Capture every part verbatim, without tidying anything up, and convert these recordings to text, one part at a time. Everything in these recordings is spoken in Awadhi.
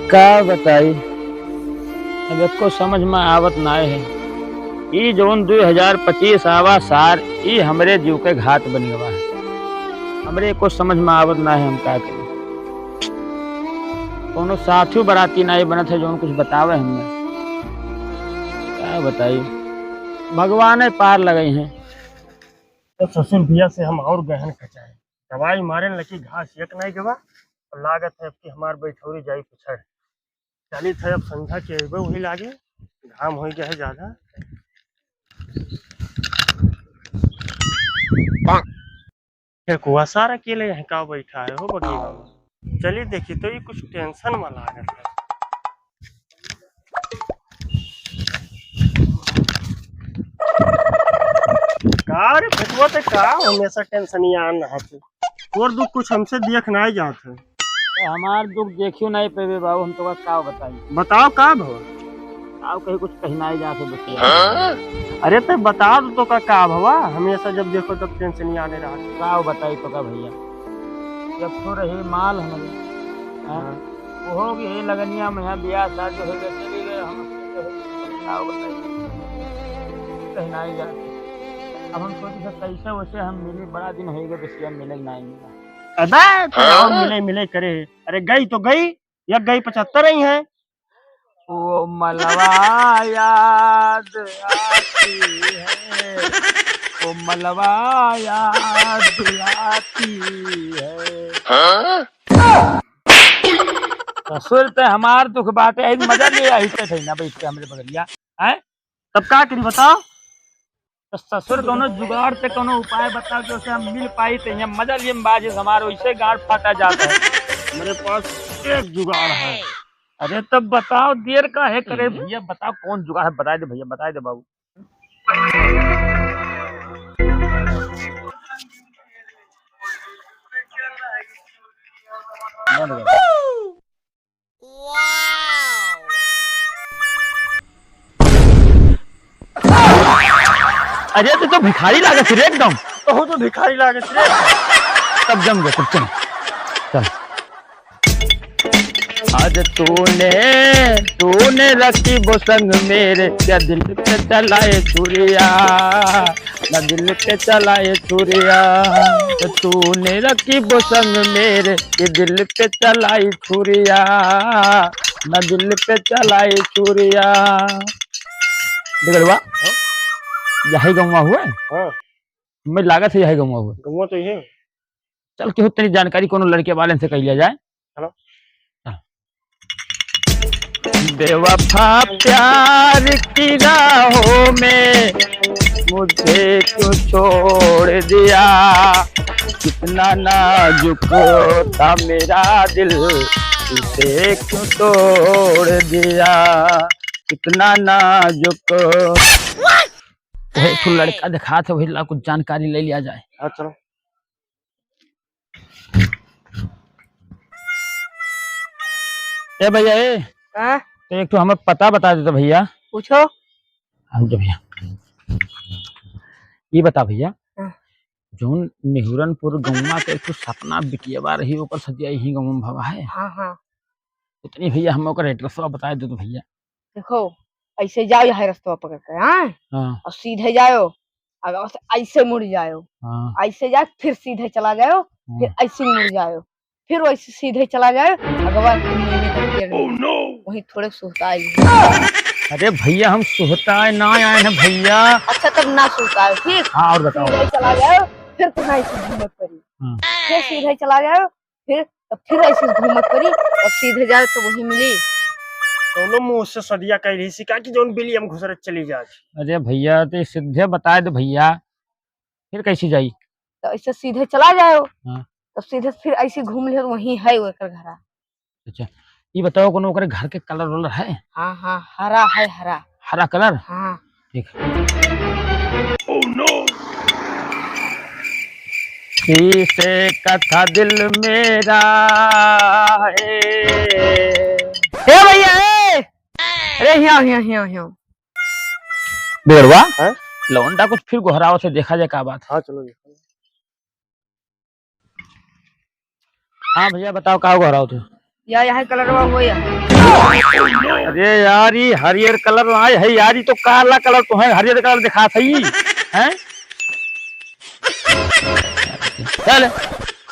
का बताई, अब एको समझ में आवत नाय है। ई जौन दुई हजार पच्चीस आवा सार, ई हमरे जीव के घात बन गवा है। हमरे एको समझ में आवत नाय है, हम का करी। कौनो साथी बराती नाय बनत है, जौन कुछ बतावे हमें। का बताई, भगवाने पार लगई हैं। तो ससुर भैया से हम और गहन खचाए। दवाई मारे न लगी, घास एक नाई गवा, और लागत है अब कि हमार बैठौरी जाई पिछड़। चलित है, अब संझा के अइबे वही लागे, घाम हो गया है ज्यादा। ये कुआ सार अकेले यहाँ का बैठा है हो बगीवा में। चलिए देखी तो ये कुछ tension में लागत है। का रे फतुआ, ते का हमेशा tension ही आन रहा थे? तोर दुख कुछ हमसे देख नाई जात है। तो हमार दुख देखियो नाई पेबे बाबू, हम तोका का बताई? बताओ का भवा? का कहीं कुछ कहीं नाई जात है बतिया। अरे तो बता दो तोका का भवा, हमेशा जब देखो तब tension ही आने रहा। का बताई तोका भैया, जब तो रही माल हमारे, हाँ? हाँ। वो हो गई लगनिया में, यहाँ बियाह शादी हो गए, चली गए, हम का बताई, कहीं नाई जात। अब हम सोची से कैसे वैसे हम मिली, बड़ा दिन हो गए बसिया मिले नाई मिला। अबे तो और मिले मिले करे, अरे गई तो गई, या गई पचहत्तर ही है। वो मलवा याद आती है, वो मलवा याद आती है। ससुर ते हमार दुख बाटे, आई मजा ले आई ते ना बैठ के हमरे बगलिया, हैं? तब का करी बताओ? तो ससुर कौनो जुगाड़ से कौनो उपाय बताओ जो से हम मिल पाई, तो यहाँ मजा लिए में बाजी हमारे वैसे गाड़ फाटा जाता है। मेरे पास एक जुगाड़ है। अरे तब बताओ, देर का है करे भैया, बताओ कौन जुगाड़ है, बताई दे भैया, बताई दे बाबू। अरे तू तो भिखारी लागत रे एकदम। तू तो भिखारी लागत रे। तब जम गए, तब चल, चल। आज तूने, तूने रखी वो संग मेरे, क्या दिल पे चलाए छुरिया, ना दिल पे चलाए छुरिया। तूने रखी वो संग मेरे, ये दिल पे चलाई छुरिया, ना दिल पे चलाई छुरिया। बिगड़वा, हाँ? यही गौवा हुए? हाँ। मैं लागत है यही गौवा हुए। गौवा तो यही है। चल, केहू तनी जानकारी कोनो लड़के वाले से कह लिया जाए। चलो। हाँ। बेवफा प्यार की राहों में मुझे क्यों छोड़ दिया, कितना नाजुक था मेरा दिल, उसे क्यों तोड़ दिया, कितना नाजुक। वो एक ठो लड़का दिखात है, वही ला कुछ जानकारी ले लिया जाए। हाँ, चलो। ए भैया, ए, हाँ? तो एक ठो हमें पता बता देता भैया। पूछो। हाँ जी भैया, ये बता भैया, हाँ। जौन निहुरनपुर गौवा के एक ठो सपना बिटियावा रही, ओकर सदिया यही गौवा में भवा है। हाँ, हाँ। उतनी भैया हमें ओकर एड्रेसवा बताए दे तो भैया। देखो, ऐसे जाओ यहाँ रस्तवा पकड़ के, हाँ? हाँ। और सीधे जाओ, अगर से ऐसे मुड़ जाओ, हाँ। ऐसे जाए, फिर सीधे चला जाओ, फिर हाँ। ऐसे मुड़ जाओ, फिर वैसे सीधे चला जाओ, अगवा तुम मेरे घर के अंदर। Oh no! वहीं थोड़े सुहताए। अरे भैया, हम सुहताए ना आए हैं भैया। अच्छा, तब ना सुहताए, ठीक? हाँ, और बताओ। सीधे चला जाओ, फिर तुम्हें ऐसे घूमत पड़ी। हाँ। फिर सीधे चला जाओ, फिर, तब फिर ऐसे घूमत पड़ी, अब सीधे जाए तो वही मिली। कौनो मुँह से सदिया कह रही सिका कि जौन बिलियम घुसरत चली जाए। अरे भैया, तो सीधे बताए दे भैया, फिर कैसे जाई? तो ऐसे सीधे चला जाओ। हाँ। तब सीधे फिर ऐसे घूम लियो तो वहीं है ओकर घरा। अच्छा, ये बताओ कोनो ओकरे घर के कलर वलर है? हाँ, हाँ, हरा है, हरा। हरा कलर? हाँ। ठीक। Oh no! शीशे का था दिल मेरा है। ए भैया, ए! अरे हियाँ, हियाँ, हियाँ, हियाँ। बिगड़वा? हाँ? लौंडा कुछ फिर गोहरावत है, देखा जाए का बात। हाँ, चलो देखो। हाँ भैया, बताओ का गोहरावत है? या, या कलरवा हो या। अरे यार, ई हरियर कलर ना है यार, ई तो काला कलर तो है, हरियर कलर दिखात है ई, हैं? चल।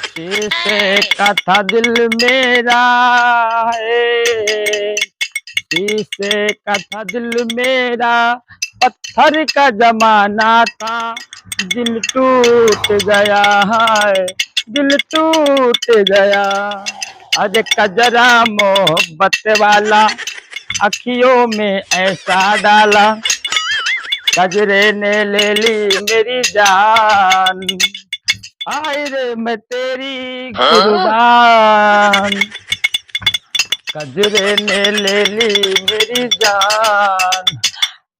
शीशे का था दिल मेरा है, शीशे का था दिल मेरा, पत्थर का जमाना था, दिल टूट गया है, दिल टूट गया। अरे कजरा मोहब्बत वाला, अखियों में ऐसा डाला, कजरे ने ले ली मेरी जान। हाय रे मैं तेरी हाँ? कुर्बान, कजरे ने ले ली मेरी जान।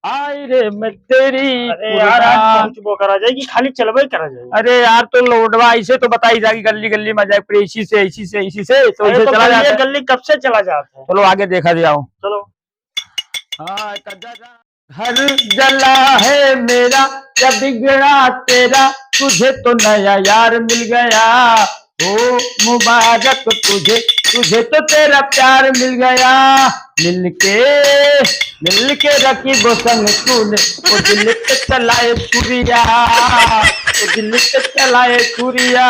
हाय रे मैं तेरी अरे यार, आज कुर्बान। पहुंचबो करा जाए कि खाली चलबे करा जाए? अरे यार, तो लोडवा ऐसे तो बताई जाएगी गली गली में जाए, पर इसी से, इसी से, इसी से, तो अरे इसे तो चला गली जाता है। गली कब से चला जाता है? चलो आगे देखा जाओ। चलो। हाँ, कजरा घर जला है मेरा, क्या बिगड़ा तेरा, तुझे तो नया यार मिल गया। ओ मुबारक तुझे, तुझे तो तेरा प्यार मिल गया। मिलके, मिलके रखी वो संग तूने, वो दिल पे चलाए छुरिया, वो दिल पे चलाए छुरिया।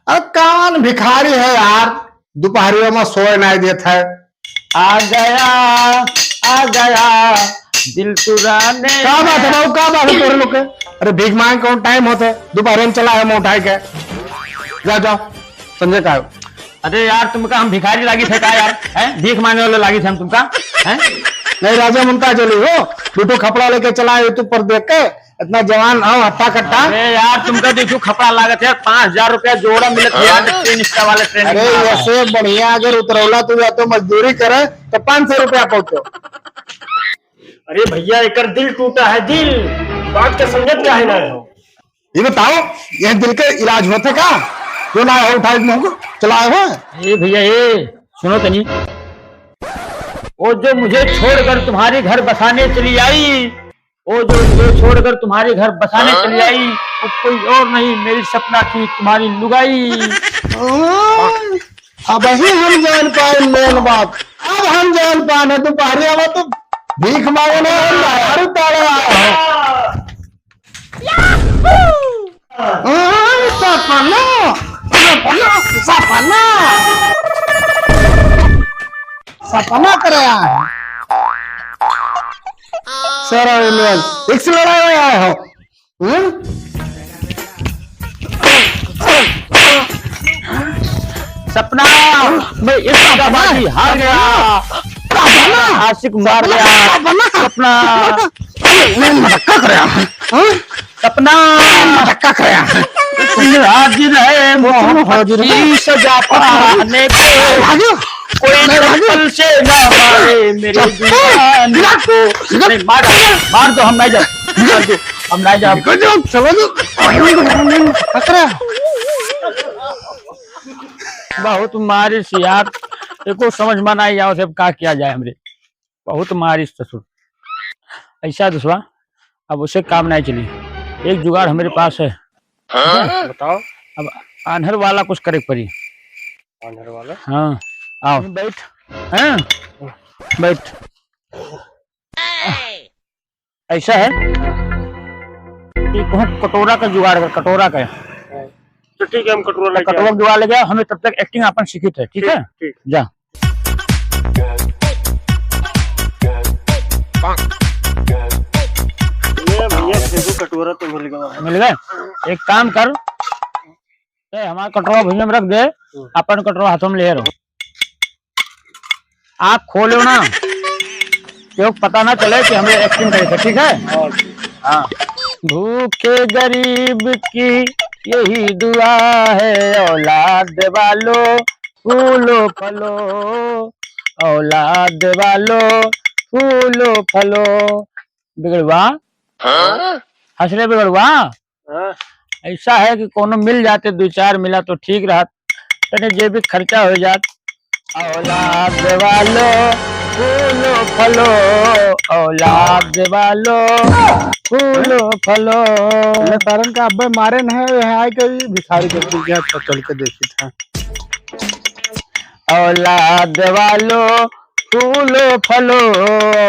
अरे कौन भिखारी है यार, दोपहरिया में सोए नहीं देत है। आ गया, आ गया, दिल चुराने का बात है बाबू, का बात है तोरे लोग के? अरे भीख मांगे कौन टाइम होता है? दोपहर में चला है मुंह उठाए के। जा, जाओ, समझे का हो? अरे यार, तुमका हम भिखारी लागी थे का यार? हैं? भीख मांगे वाले लागी थे हम तुमका? हैं? नहीं, राजा मुमताज अली हो, दू ठो खपड़ा लेके चला है YouTube पर देख के। इतना जवान आओ, हट्टा कट्टा। अरे यार, तुमका देखो खपड़ा लागत है, पाँच हजार रुपया जोड़ा मिलत है यार, हाँ? तीन रिक्शा वाले ट्रेनिंग अरे, में आवा है। ऐसे बढ़िया अगर उतरौला तू या तो मजदूरी करे, तो पाँच सौ रुपया पहुंचो। अरे भैया, एकर दिल टूटा है, दिल। बात का समझत काहे ना हो? ये बताओ, ये दिल के इलाज होते का? जो ना हो उठाए मुंह को, चलाए हो? ए भैया, ए, सुनो तनी। वो जो मुझे छोड़कर तुम्हारे घर बसाने चली आई, वो जो मुझे छोड़कर तुम्हारे घर बसाने हाँ? चली आई, वो कोई और नहीं, मेरी सपना की तुम्हारी लुगाई। ओह, अब ही हम जान पाए मेन बात, अब हम जान पाए ना, दोपहरिया में तो भीख मांगने हम बाहर उतारे आए हैं। ओह, सपना, सपना, सपना, सपना करे आए हैं। सारा मिलवाल, एक से लड़ाई में आए हो। हम्म? सपना, मैं इस सपना, बाजी हार गया। सपना, आशिक मार गया। सपना, सपना। मैं मजाक कर रहा हूँ। हाँ? सपना। मैं मजाक कर रहा हूँ। हाजिर है मोहब्बत की सजा पाने को। भागो। कोई चप्पल से ना मारे मेरे दीवाने को। नहीं, मार, मार दो, हम नहीं जाब। मार दो, हम नहीं जाब। गजब, समझ। खतरा। बहुत मारिस यार, एको समझ में नहीं आवत है, अब का किया जाए हमरे। बहुत मारिस ससुर। ऐसा दुसवा, अब उसे काम नहीं चली। एक जुगाड़ हमारे पास है। हाँ? बताओ। अब आन्हर वाला कुछ करे के पड़ी। आन्हर वाला? हाँ, आओ। बैठ। हाँ? बैठ। ऐसा है कि कहूँ कटोरा का जुगाड़ कर, कटोरा का। तो ठीक है, हम कटोरा लेके कटोरा आए। जुगाड़ लेके आओ, हमें तब तक acting अपन सीखित है, ठीक ठीक, है? ठीक। जा। ये भैया, देखो, कटोरा तो मिल गया है। मिल गए? एक काम कर, ए, हमार कटोरा भुइयां में रख दे, हम्म। अपन कटोरा हाथों में ले रहो। आँख खोलो ना, क्यों पता ना चले कि हमें acting करे थे, ठीक है? हाँ। हाँ। भूखे गरीब की यही दुआ है, औलाद वालों फूलो फलो, औलाद वालों फूलो फलो। बिगड़ुआ? हाँ? हंस रे बिगड़ुआ? हाँ। ऐसा है कि कोनो मिल जाते, दो चार मिला तो ठीक रहत, तने जे भी खर्चा हो जात। औलाद वालो फूलो फलो, औलाद वालो फूलो फलो। ले सारन का अब्बे मारे न है, यहाँ आए के भी भिखारी के पीछे तो चल के देखी था। औलाद वालो, फूलो फलो,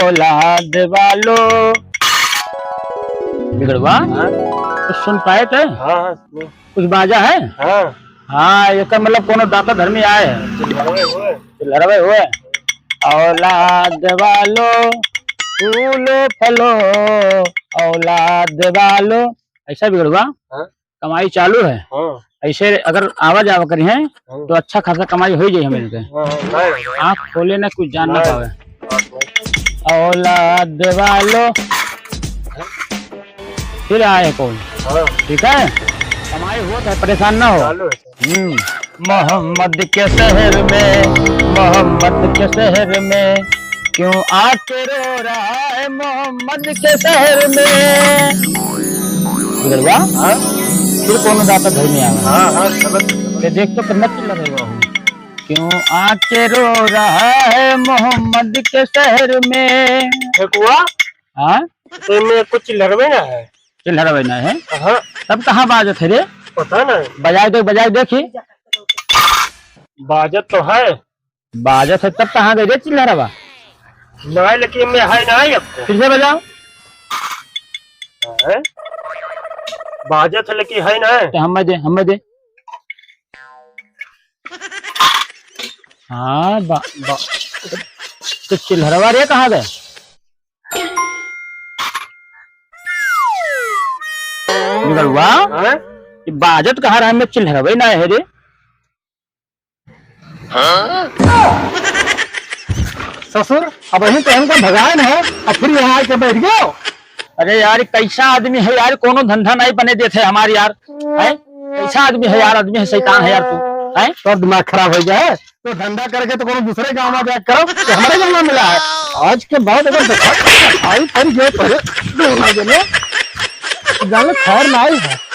औलाद वालो। बिगड़वा, हाँ? कुछ सुन पाए थे? हाँ, हाँ, सुनो। कुछ बाजा है? हाँ। हाँ, एकर मतलब कोनो दाता धर्मी आए है। चिल्हरवे हुए। चिल्हरवे हुए। औलाद वालो, फूलो फलो, औलाद वालो। ऐसा बिगड़वा? हाँ। कमाई चालू है। हाँ। ऐसे अगर आवा जावा करी हैं, हाँ। तो अच्छा खासा कमाई हो जाई हमें इनके। हाँ, हाँ, नहीं। आँख खोले ना, कुछ जान ना नहीं। पावे। हाँ, नहीं। औलाद वालो, फिर आए कौन? हाँ। ठीक है, कमाई होत है, परेशान ना हो। चालू है। हम्म। मोहम्मद के शहर में, मोहम्मद के शहर में, क्यों आके रो रहा है मोहम्मद के शहर में। बिगड़वा? हाँ? फिर कोनो दाता घर में आवा। हाँ, हाँ, गलत, गलत। ये देख तो कितना चिल्ला रहे हो। क्यों आके रो रहा है मोहम्मद के शहर में। ठेकुआ? हाँ? तो इनमें कुछ चिल्हरवे ना है। चिल्हरवे ना है? हाँ। तब कहाँ बाजत है रे? पता नहीं। बजाए दे, बजाए देखी। बाजत तो है। बाजत है तब कहाँ गई रे चिल्हरवा? नहीं, लेकिन इनमें है नहीं अब। फिर से बजाओ। हैं? बाजत है लेकिन है नहीं। तो हमें दे, हमें दे। हाँ, बा-, बा-, तो चिल्हरवा रे कहाँ गए? बिगड़वा? हाँ? ये बाजत कहाँ रहा, में चिल्हरवे ना है रे। ससुर, अबहीं तो हमका भगाए न है, अब फिर यहाँ आके बैठ गयो। अरे यार, कैसा आदमी है यार, कोनो धंधा नहीं बने देते हमारे यार, हैं? कैसा आदमी है यार, आदमी है, शैतान है यार तू, हैं? तोर दिमाग खराब हो गया है, तो धंधा करके तो कोनो दूसरे गाँव में जाके करो, तो हमारे गाँव में मिला है। आज के बाद अगर देखा, आई पर ये पर, दोनों जने, जाने खैर ना आई है।